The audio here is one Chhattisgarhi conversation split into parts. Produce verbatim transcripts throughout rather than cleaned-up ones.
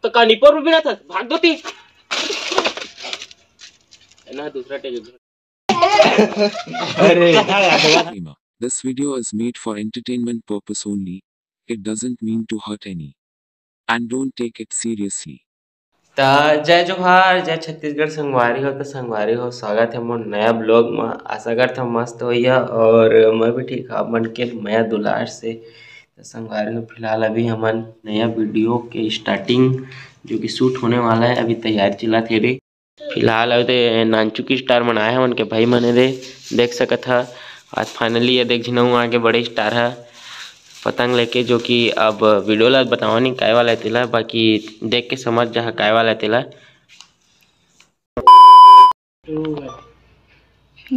तो का निपोर में भी ना था, भाग दो ती। ना, दूसरा टेक। अरे। Disclaimer. This video is made for entertainment purpose only. It doesn't mean to hurt any. And don't take it seriously. त जय जोहार, जय छत्तीसगढ़ संगवारी हो। त संगवारी हो, स्वागत है मोर नया ब्लॉग में। आशा करत हूँ मस्त होइहा और मैं भी ठीक, आप मन के मया दुलार से। त संगवारी हो, फिलहाल अभी हमन नया वीडियो के स्टार्टिंग जो कि शूट होने वाला है, अभी तैयारी चलत हे रे। फिलहाल अउ ते नानचुकी स्टार मन आए हवन के भाई मने रे, देख सकत ह। आज फाइनली ये देख झिनहू आगे बड़े स्टार ह पतंग लेके, जो कि अब वीडियो ला बतावा नहीं काय वाला है तेला, बाकी देख के समझ जा काय वाला है तेला।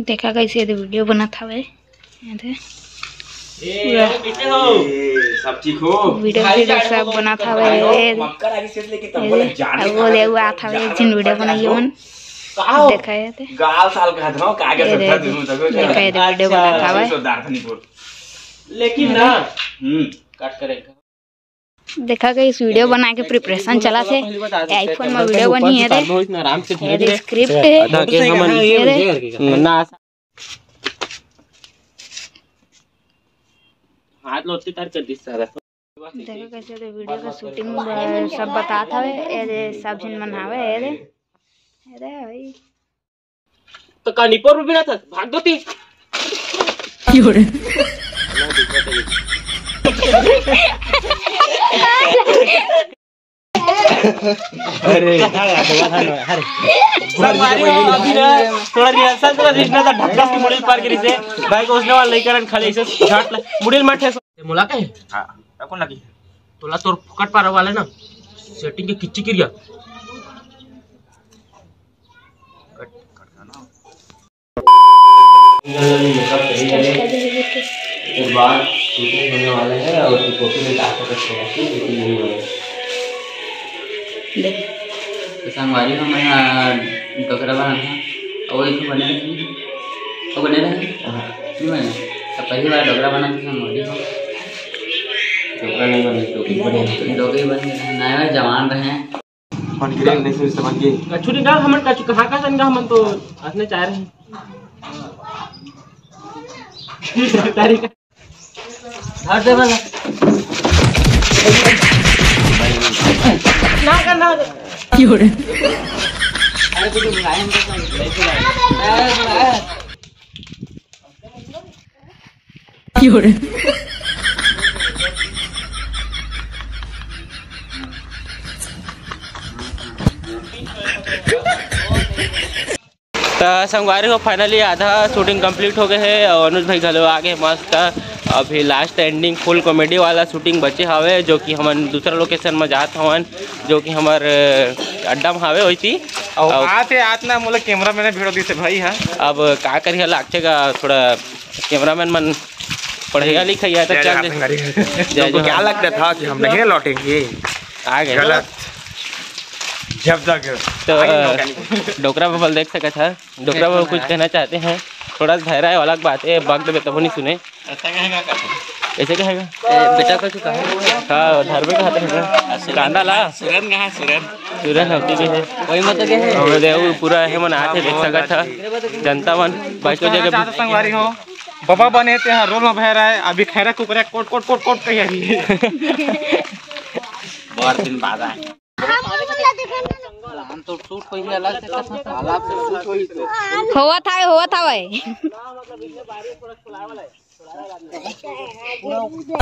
देखा कैसे ये वीडियो बनत हवे। ये दे। ए, पूरा। अरे, कैसे हो? ए, सब ठीक हो? वीडियो भाई, वीडियो जान सब को बनात हवे, भाई हो, ये दे। मक्का रागी सेट लेके तब ये बोला, दे। जाने अब का बोले, है, वो आत हवे, जाने जिन वीडियो का बनाइए हो। मन। का हो? देखा ये दे। गाल साल का था, का के ये सब दे, था, ये दे। तुम तक देखा ये दे, वीडियो अच्छा। बनात हवे। सो दार नहीं बोल। लेकिन ना, हम्म। कट करेगा। देखा कि इस वीडियो बना के प्रिपरेशन चला थे। iPhone में वीडियो बनी है रे। ये रे स्क्रिप्ट है। ताकि हमन ये रे ना हाथ लोते तार कर दिस सारा। देखो कैसे तो वीडियो का शूटिंग सब बतात हवे। ये रे सब झिन मन हवे। ये रे, ये रे भाई। तो का निपोर में भी ना था, भाग दो ती। अरे। संगवारी हो, अभी ना थोड़ा रिहर्सल चला, रिश्ता था ढक्कस की मुड़ी पार करी से। भाई को उसने वाला लेकर खाली ऐसे झाट ले, मुड़ी में ठेस। ये मुला के? हाँ, कौन लगी? तोला तोर फुकट पार वाले ना, सेटिंग के किच्ची किरिया। कट, कट ना। मेकअप सही करे। उसके बाद शूटिंग होने वाला है और कॉपी में डाल सकते हैं कि शूटिंग नहीं होने। देख। तो संगवारी हो, मैं, आ, डोकरा बना था। और एक बने रहे। वो बने रहे? हाँ। नहीं बने। तो पहली बार डोकरा बना था संगवारी हो। डोकरा नहीं बने, डोकरी बने। डोकरी बन गए। नए नए जवान रहे। कौन गिरे नहीं सुन समझ गए। कछु नहीं कहा, हमन कछु कहाँ का सन का, हमन तो हंसने चाह रहे हैं। तारीख धर दे वाला। ना कर, ना कर। क्यों रे? अरे, कुछ बुलाए हम तो। अरे, बुलाए। क्यों रे? त संगवारी हो, finally आधा shooting complete हो गए है और अनुज भाई घलो आ गए मस्त। अभी last ending full comedy वाला shooting बचे हवे, जो कि हमन दूसरा location में जात हवन, जो कि हमर, अ, अड्डा में हवे वैसी। और और आते आत ना मोला cameraman भिड़ो दिसे भाई, हाँ। अब का करिया, लागथे का थोड़ा cameraman मन पढ़ाई लिखाई है तो जय चल जय दे। जय तुमको जय। क्या लगता था कि हम नहीं लौटेंगे? आ गए। गलत। जब तक तो, आई नो अ, कहने को। डोकरा बबल देख सकत है, डोकरा बबल कुछ कहना चाहते हैं, थोड़ा धैर्य है, अलग बात है, बक देबे तबो नहीं सुने। ऐसा कहेगा का? ऐसे कहेगा? ए, बेटा का चुका है। हाँ, धर्मे का हाथ है ना। कांदा ला। सुरन कहाँ है, सुरन? सुरन होती भी है। वही मत के है। हमर देव पूरा है, मन आथे, देख सकत है। जनता मन, भाई को जगह चाहता संगवारी हो। बाबा बने ते हाँ, रोल में भय रहा है। अभी खैरा कुकरा कोट, कोट, कोट, कोट कही रही है। बहुत दिन बाद आए। हम तो शूट पहिली अलग से करना था। होवत हवे, होवत हवे।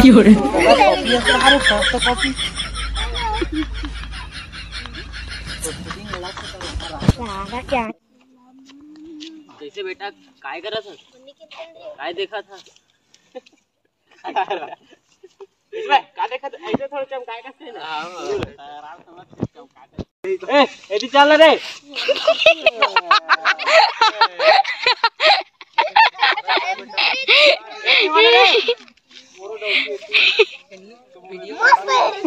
क्यों रे? कैसे बेटा, काय करत हस? काय देखत हस? इसमें का देखत, ऐसे थोड़ा चमकाए का सही ना। हाँ, हाँ। आराम से मत चमका दे। ए, एदी चल रे।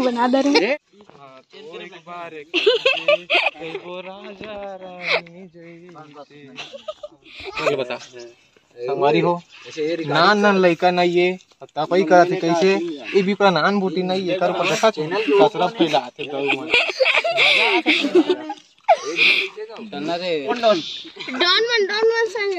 बना दे रे। हाँ, तो एक बार एक वो राजा रानी जैसे। चल बता। संगवारी हो, नान नान लइका नहीं ये, तपई करत हे कैसे, ये भी पूरा नान बूटी नहीं ये, कर ऊपर देखा छे, कसरत फैला आथे गऊ मन। डॉन मन, डॉन मन संग।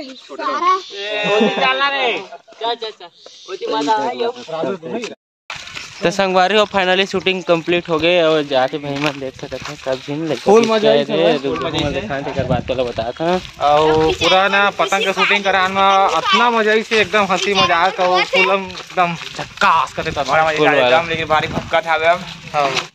तो संगवारी हो, finally shooting complete हो गए और जाके भाई मन देख सकत हैं सब झिन लइका full मजा आइस हे, रुक, रुक, मैं दिखाएं, तेकर बाद तोला बताथंव। और पूरा ना पतंग के shooting करान में अतना मजा आइस हे, एकदम हंसी मजाक और full एकदम झक्कास करे था। बड़ा मजा full आया वाला। एकदम, लेकिन भारी भक्का था अब। हाँ।